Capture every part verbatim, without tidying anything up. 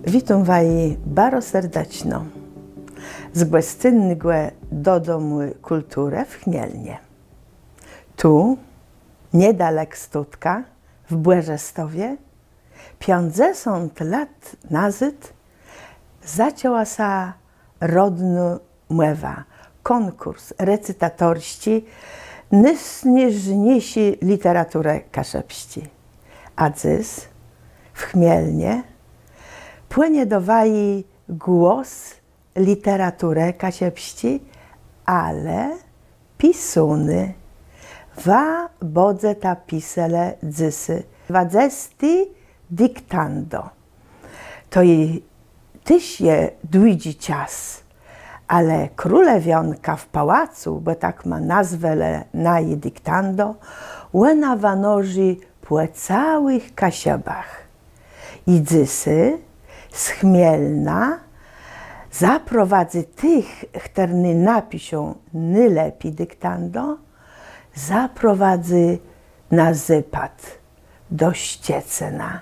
Witóm waji baro serdeczno z gòscynnégò Dodomù Kùlturë w Chmielnie. Tu, niedalek stądka, w Bòrzestowie, piãcdzesąt lat nazôd zaczãła sã Rodnô Mòwa, kònkùrs recytatorsczi nôsnôżniészi lëteraturë kaszëbsczi. A dzys w Chmielnie płënie do waji głos lëteraturë kaszëbsczi, ale pisóny. Wa bãdzeta piselë dzysô dwadzesté diktando. To i téż je dłudżi czas, ale królewiónka w pałacu, bò tak ma nazwelë naje diktando, òna wanożi pò całëch Kaszëbach. I dzysô z Chmielna zaprowadzy tëch, chtërny napiszą nôlepi diktando, zaprowadzy na zôpôd, do Szczecëna.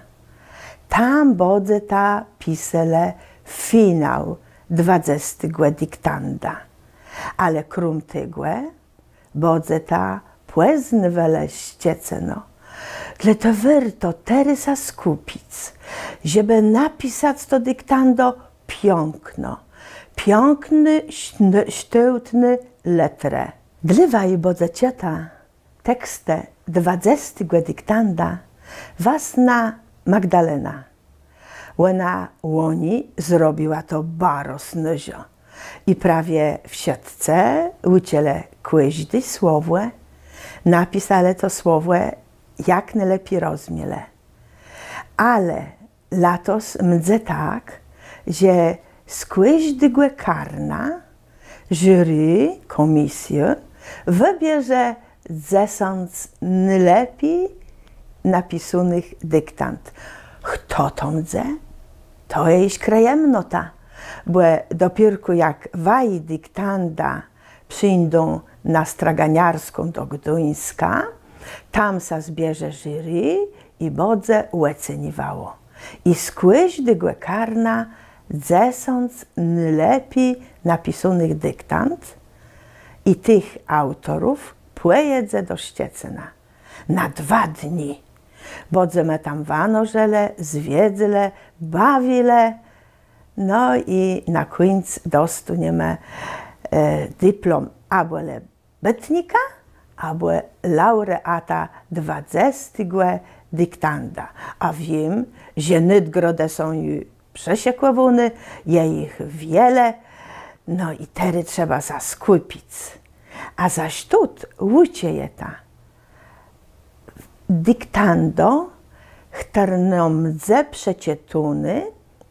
Tam bãdzeta piselë finał dwadzestégò diktanda. Ale króm tegò, bãdzeta pòznôwelë Szczecëno. Dlôte wôrto terô sã skùpic, żebë napisac to diktando piãkno, piãkné, sztôłtné lëtrë. Dlô waji bãdze czëta tekstë dwadzestégò diktanda wastnô Magdalena. Òna łoni zrobiła to baro snôżo. I prawie wszëtcë ùczëlë kòżdé słowò, napiselë to słowò, jak nôlepi rozmielë. Ale latos mdze tak, że z kòżdégò karna jury, kòmisjô, wëbierze dzesãc nôlepi napisónëch diktand. Chto to mdze? To je jesz krëjamnota, bò dopiérkù jak waji diktanda przińdą na Straganiarską do Gduńska, tam sã zbierze jury i bãdze òceniwało. I z kòżdégò karna dzesãc nôlepi napisónëch diktand i tëch aùtorów pòjedze do Szczecëna. Na dwa dni. Bãdzemë tam wanożëlë, zwiedzelë, bawilë. No i na kùńc dostóniemë, e, diplóm abò le- bitnika, abò laùreata dwadzestégò diktanda. A wiém, że nôdgrodë są ju przëszëkòwóné, je jich wiele, no i terô trzeba sã skùpic. A zôs tu ùczëjeta diktando, chtërno mdze przeczëtóné,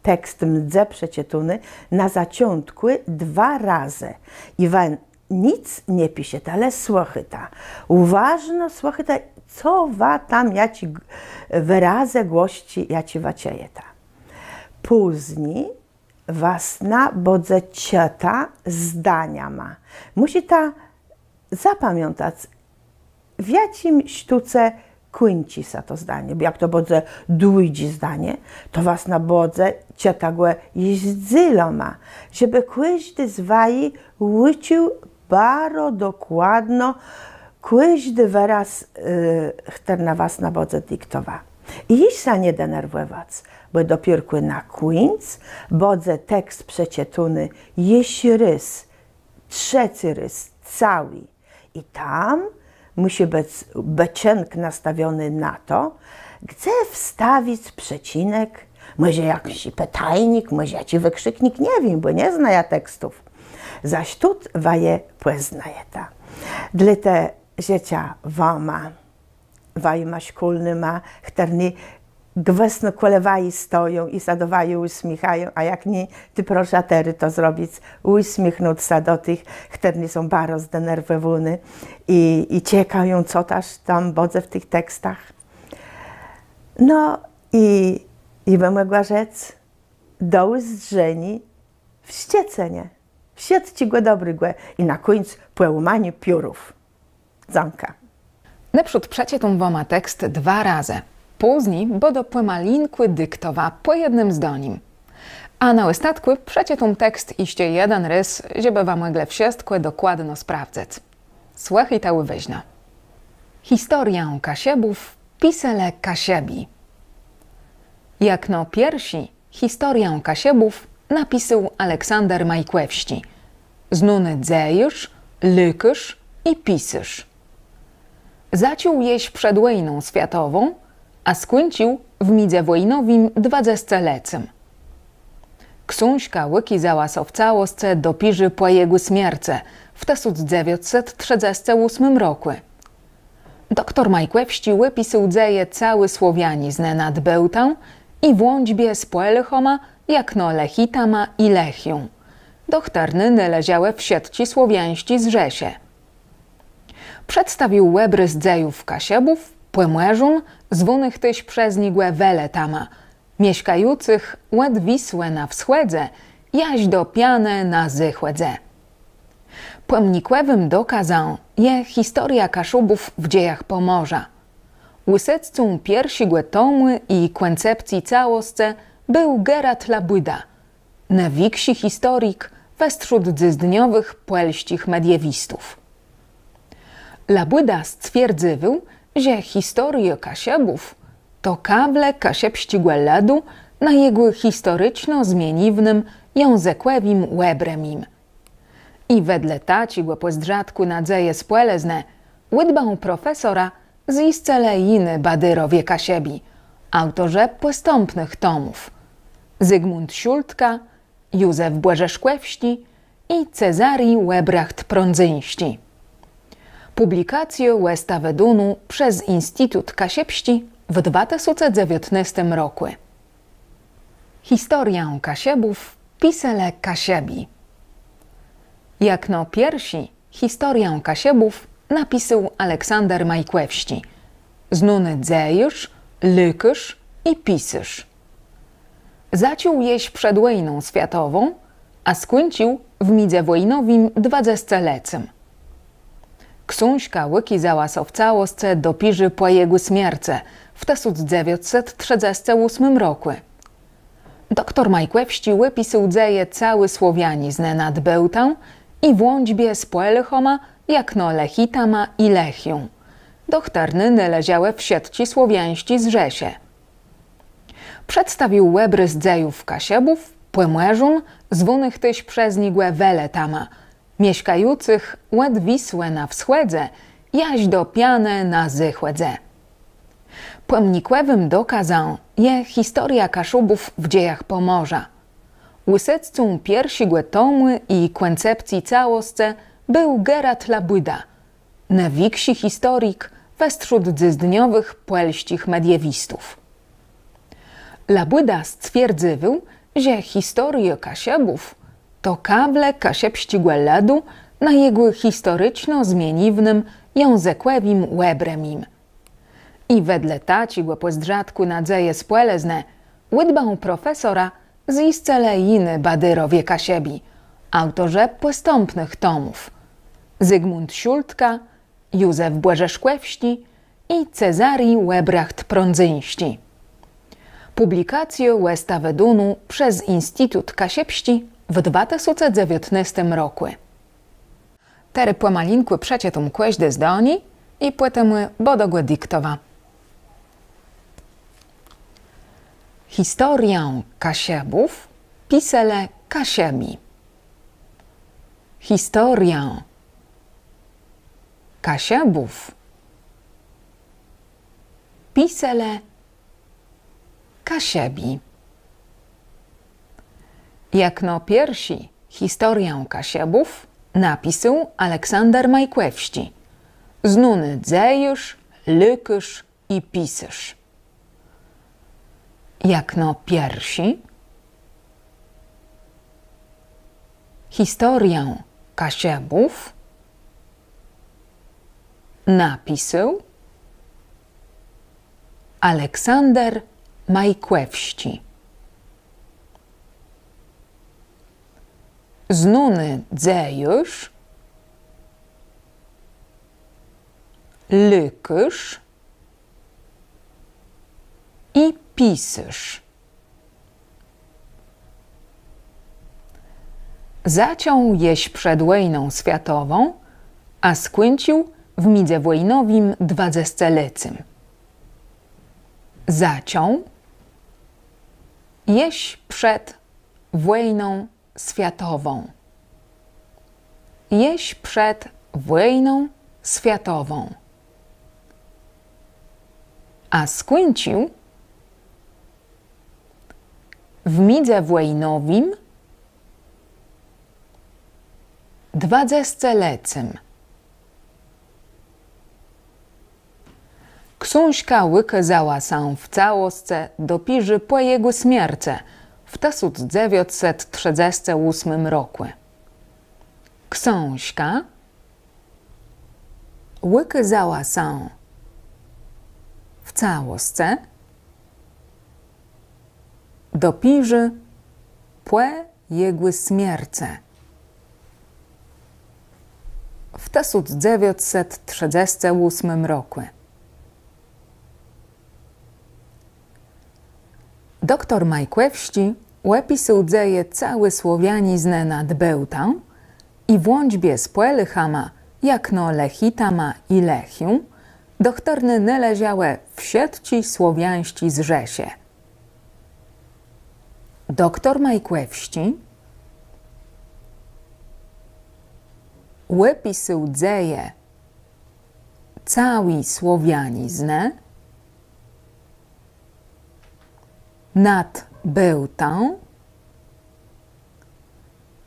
tekst mdze przeczëtóné na zôczątkù dwa razë. I wa nick nie piszeta, le słëchôta. Ùwôżno słëchôta, co wa tam, jaczé g-, wërazë, głosczi, jaczé wa czëjeta. Pózni wastnô bãdze czëta zdaniama. Mùszita zapamiãtac, w jaczim sztóce kùńczi sã to zdanié. Bò jak to bãdze dłudżé zdanié, to wastnô bãdze czëta gò jesz z dzélama, żebë kòżdi z waji ùczuł baro dokładno kòżdi wëraz, e, chtërna wastnô bãdze diktowa. I jesz sã nie denerwòwac, bò dopiérkù na kùńc bãdze tekst przeczëtóny jesz rôz, trzecy rôz, całi. I tam mùszi bëc bôczënk nastawiony na to, gdze wstawic przecënk, mòże jaczis pëtajnik, mòże jaczis wëkrziknik, nie wiém, bò nie znajã tekstów. Zôs tu wa je pòznajeta. Dlôte żëczã wama, wajima szkólnyma, chtërny gwësno kòle waji stoją i sã do waji ùsmiéchają, a jak nié, tej proszã terô to zrobic, ùsmiéchnąc sã do tëch, chtërny są baro zdenerwòwóny i, i czekają, co téż tam bãdze w tëch tekstach. No i, i bë mògła rzec, do ùzdrzeniô w Szczecënie. Wszëtczégò dobrégò i na kùńc pòłómaniô piórów. Dzãka. Nôprzód przeczëtóm wama tekst dwa razë. Pózni bãdã pòmalinkù diktowa pò jednym zdanim. A na òstatkù przeczëtóm tekst jesz jeden rôz, żebë wa mòglë wszëtkò dokładno sprawdzëc. Słëchôjta ùwôżno. Historiã Kaszëbów piselë Kaszëbi. Jakno pierszi historiã Kaszëbów napisôł Aleksander Majkòwsczi, znóny dzejôrz, lëkôrz i pisôrz. Zaczął jesz przed wòjną swiatową, a skùńcził w midzëwòjnowim dwadzestëlecym. Ksążka ùkôzała sã w całoscë dopiérze pò jegò smiercë w tësąc dzewiãcset trzëdzestim ósmim rokù. Doktór Majkòwsczi òpisôł dzeje całi Słowianiznë nad Bôłtã i w łączbie z Pòlôchama, jakno Lechitama i Lechią, do chtërny nôleżałë wszëtczé słowiańsczé zrzeszë. Przedstawił òbrôz dzejów Kaszëbów, Pòmòrzón, zwónëch téż przez niegò Weletama, mieszkającëch òd Wisłë na wschòdze jaż do Pianë na zôchòdze. Pòmnikòwim dokazã je historiô Kaszëbów w dzejach Pòmòrza. Wësôdcą pierszégò tomù i kòncepcji całoscë béł Gerard Labùda, nôwikszi historik westrzóddzysdniowëch pòlsczich mediewistów. Labùda stwierdzywôł, że historiô Kaszëbów to kawle kaszëbsczégò lëdu na jegò historiczno zmieniwnym jãzëkòwim òbrëmim. I wedle taczégò pòzdrzatkù na dzeje spòlëznë ùdbã profesora zjiscëlë jiny badérowie Kaszëbi, aùtorzë pòstãpnëch tomów: Zygmunt Szultka, Józef Bòrzëszkòwsczi i Cezari Òbracht-Prądzyńsczi. Pùblikacjô òsta wëdónô przez Institut Kaszëbsczi w dwa tësące dzewiãtnôstim rokù. Historiã Kaszëbów piselë Kaszëbi. Jakno pierszi historiã Kaszëbów napisôł Aleksander Majkòwsczi, znóny dzejôrz, lëkôrz i pisôrz. Zaczął jesz przed wòjną swiatową, a skùńcził w midzëwòjnowim dwadzestëlecym. Ksążka ùkôzała sã w całoscë dopiérze pò jegò smiercë w tësąc dzewiãcset trzëdzestim ósmim rokù. Doktór Majkòwsczi òpisôł dzeje całi Słowianiznë nad Bôłtã i w łączbie z Pòlôchama, jakno Lechitama i Lechią, do chtërny nôleżałë wszëtczé słowiańsczé zrzeszë. Przedstawił òbrôz dzejów Kaszëbów, Pòmòrzón, zwónëch téż przez niegò Weletama, mieszkającëch òd Wisłë na wschòdze jaż do Pianë na zôchòdze. Pòmnikòwim dokazã je historiô Kaszëbów w dzejach Pòmòrza. Wësôdcą pierszégò tomù i kòncepcji całoscë béł Gerard Labùda, nôwikszi historik westrzóddzysdniowëch pòlsczich mediewistów. Labùda stwierdzywôł, że historiô Kaszëbów to kawle kaszëbsczégò lëdu na jegò historiczno zmieniwnym jãzëkòwim òbrëmim. I wedle taczégò pòzdrzatkù na dzeje spòlëznë ùdbã profesora zjiscëlë jiny badérowie Kaszëbi, aùtorzë pòstãpnëch tomów: Zygmunt Szultka, Józef Bòrzëszkòwsczi i Cezari Òbracht-Prądzyńsczi. Pùblikacjô òsta wëdónô przez Institut Kaszëbsczi w dwa tësące dzewiãtnôstim rokù. Terô pòmalinkù przeczëtóm kòżdé zdanié i pòtemù bãdã gò diktowa. Historiã Kaszëbów piselë Kaszëbi. Historiã Kaszëbów piselë Kaszëbi. Jakno pierszi historiã Kaszëbów napisôł Aleksander Majkòwsczi, znóny dzejôrz, lëkôrz i pisôrz. Jakno pierszi historiã Kaszëbów napisôł Aleksander Majkòwsczi, znóny dzejôrz, lëkôrz i pisôrz. Zaczął jesz przed wòjną swiatową, a skùńcził w midzëwòjnowim dwadzescelecym. Zaczął jesz przed wòjną swiatową. Jesz przed wòjną swiatową. A skùńcził w midzëwòjnowim dwadzescelecym. Ksążka ùkôzała sã w całoscë dopiérze pò jegò smiercë w tësąc dzewiãcset trzëdzestim ósmim rokù. Ksążka ùkôzała sã w całoscë dopiérze pò jegò smiercë w tësąc dzewiãcset trzëdzestim ósmim rokù. Doktór Majkòwsczi òpisôł dzeje całi słowianiznë nad Bôłtã i w łączbie z Pòlôchama, jakno Lechitama i Lechią, do chtërny nôleżałë wszëtczé słowiańsczé zrzeszë. Doktór Majkòwsczi òpisôł dzeje całi słowianiznë nad Bôłtã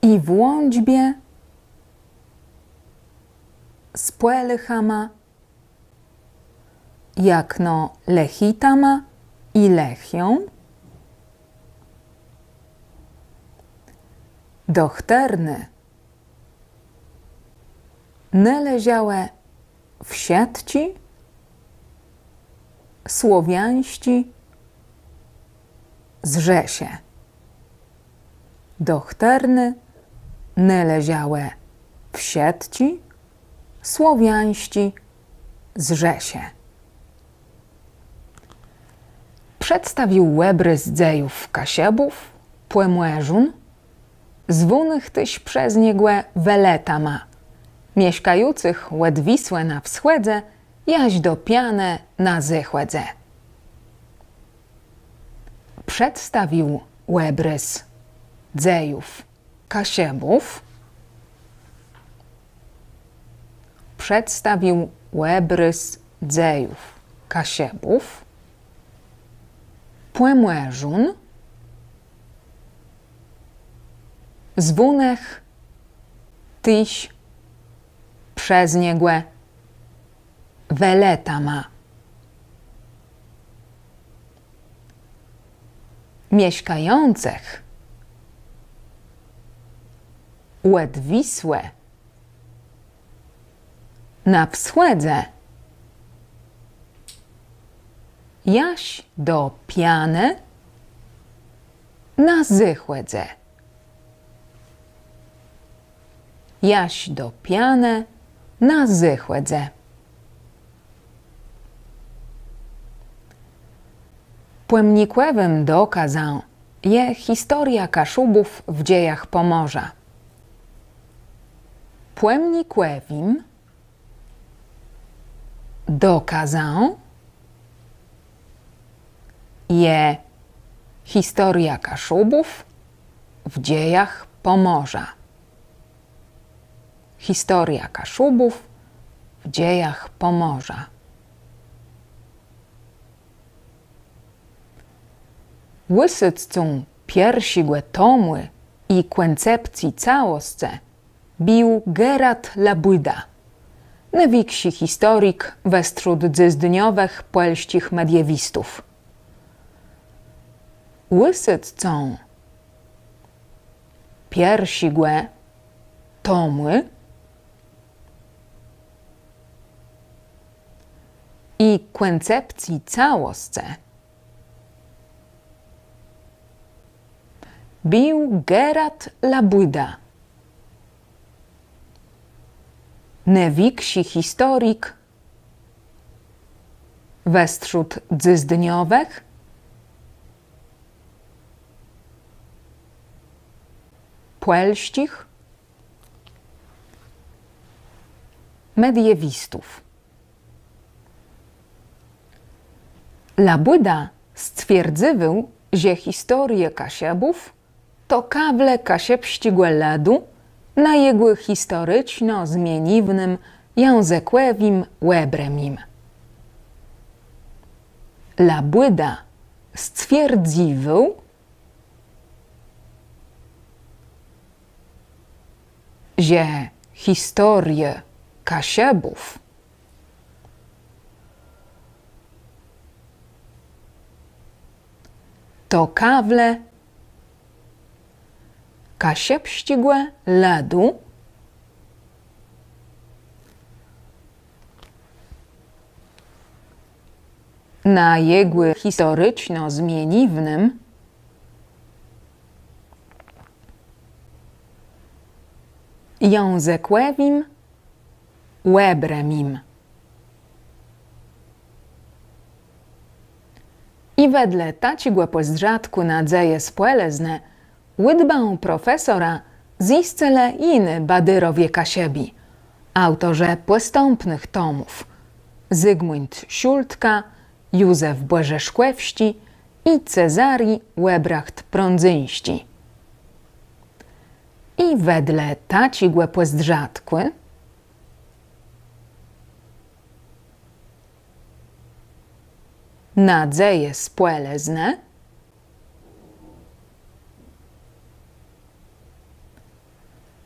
i w łączbie z Pòlôchama, jakno Lechitama i Lechią, do chtërny nôleżałë wszëtczé słowiańsczé zrzeszë. Do chtërny nôleżałë wszëtczé słowiańsczé zrzeszë. Przedstawił òbrôz dzejów Kaszëbów, Pòmòrzón, zwónëch téż przez niegò Weletama, mieszkającëch òd Wisłë na wschòdze jaż do Pianë na zôchòdze. Przedstawił òbrôz dzejów Kaszëbów. Przedstawił òbrôz dzejów Kaszëbów. Pòmòrzón, zwónëch téż przez niegò Weletama, mieszkającëch òd Wisłë na wschòdze jaż do Pianë na zôchòdze. Jaż do Pianë na zôchòdze. Pòmnikòwim dokazã je historiô Kaszëbów w dzejach Pòmòrza. Pòmnikòwim dokazã je historiô Kaszëbów w dzejach Pòmòrza. Historiô Kaszëbów w dzejach Pòmòrza. Wësôdcą pierszégò tomù i kòncepcji całoscë béł Gerard Labùda, nôwikszi historik westrzód dzysdniowëch pòlsczich mediewistów. Wësôdcą pierszégò tomù i kòncepcji całoscë béł Gerard Labùda, nôwikszi historik westrzód dzysdniowëch pòlsczich mediewistów. Labùda stwierdzywôł, że historiô Kaszëbów to kawle kaszëbsczégò lëdu na jegò historiczno zmieniwnym jãzëkòwim òbrëmim. Labùda stwierdzywôł, że historiô Kaszëbów to kawle kaszëbsczégò lëdu na jegò historiczno zmieniwnym jãzëkòwim òbrëmim. I wedle taczégò pòzdrzatkù na dzeje spòlëznë ùdbã profesora zjiscëlë jiny badérowie Kaszëbi, aùtorzë pòstãpnëch tomów: Zygmùnd Szultka, Józef Bòrzëszkòwsczi i Cezari Òbracht-Prądzyńsczi. I wedle taczégò pòzdrzatkù na dzeje spòlëznë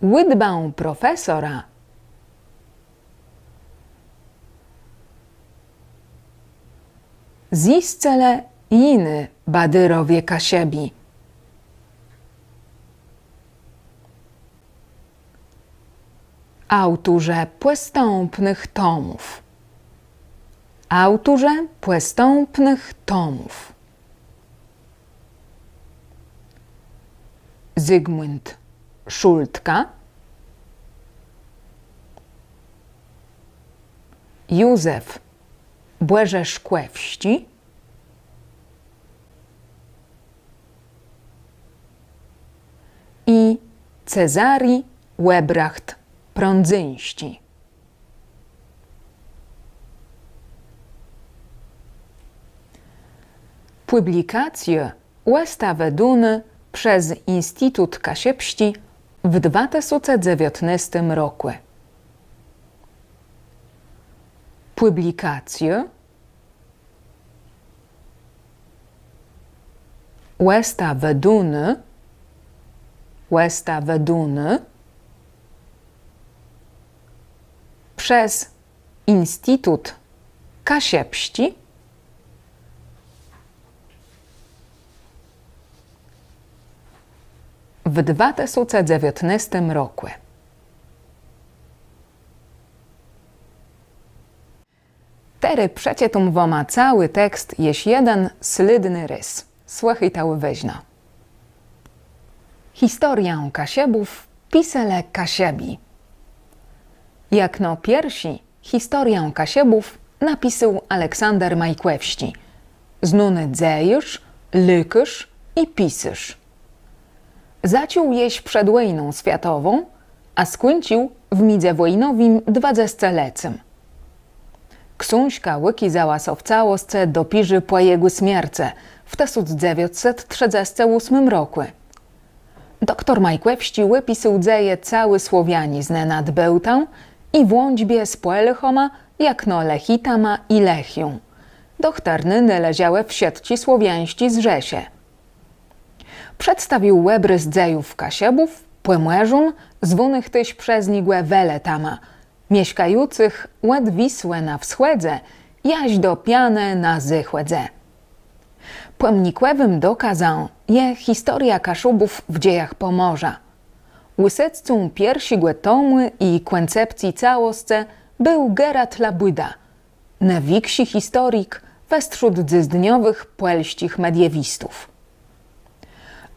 ùdbã profesora zjiscëlë jiny badérowie Kaszëbi, aùtorzë pòstãpnëch tomów. Aùtorzë pòstãpnëch tomów: Zygmùnd Szultka, Józef Bòrzëszkòwsczi i Cezari Òbracht-Prądzyńsczi. Pùblikacjô òsta wëdónô przez Institut Kaszëbsczi w dwa tësące dzewiãtnôstim rokù. Pùblikacjô òsta wëdónô, òsta wëdónô przez Institut Kaszëbsczi w dwa tësące dzewiãtnôstim rokù. Terô przeczëtóm wama całi tekst jesz jeden slédny rôz. Słëchôjta ùwôżno. Historiã Kaszëbów piselë Kaszëbi. Jakno pierszi historiã Kaszëbów napisôł Aleksander Majkòwsczi, znóny dzejôrz, lëkôrz i pisôrz. Zaczął jesz przed wòjną swiatową, a skùńcził w midzëwòjnowim dwadzescelecym. Ksążka ùkôzała sã w całoscë dopiérze pò jegò smiercë w tësąc dzewiãcset trzëdzescë ósmim rokù. Doktór Majkòwsczi òpisôł dzeje całi Słowianiznë nad Bôłtą i w łączbie z Pòlôchama, jakno Lechitama i Lechią, do chtërny nôleżałë wszëtczé słowiańsczé zrzeszë. Przedstawił òbrôz dzejów Kaszëbów, Pòmòrzón, zwónëch téż przez niegò Weletama, mieszkającëch òd Wisłë na wschòdze jaż do Pianë na zôchòdze. Pòmnikòwim dokazã je historiô Kaszëbów w dzejach Pòmòrza. Wësôdcą pierszégò tomù i kòncepcji całoscë béł Gerard Labùda, nôwikszi historik westrzód dzysdniowëch pòlsczich mediewistów.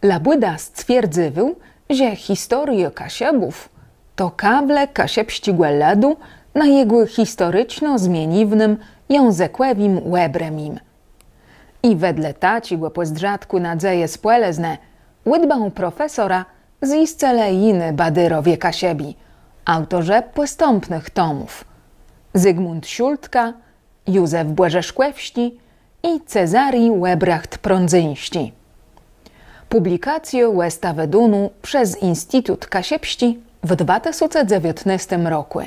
Labùda stwierdzywôł, że historiô Kaszëbów to kawle kaszëbsczégò lëdu na jegò historiczno zmieniwnym jãzëkòwim òbrëmim. I wedle taczégò pòzdrzatkù na dzeje spòlëznë ùdbã profesora zjiscëlë jiny badérowie Kaszëbi, aùtorzë pòstãpnëch tomów: Zygmunt Siultka, Józef Bòrzëszkòwsczi i Cezari Òbracht-Prądzyńsczi. Pùblikacjô òsta wëdónô przez Institut Kaszëbsczi w dwa tësące dzewiãtnôstim rokù.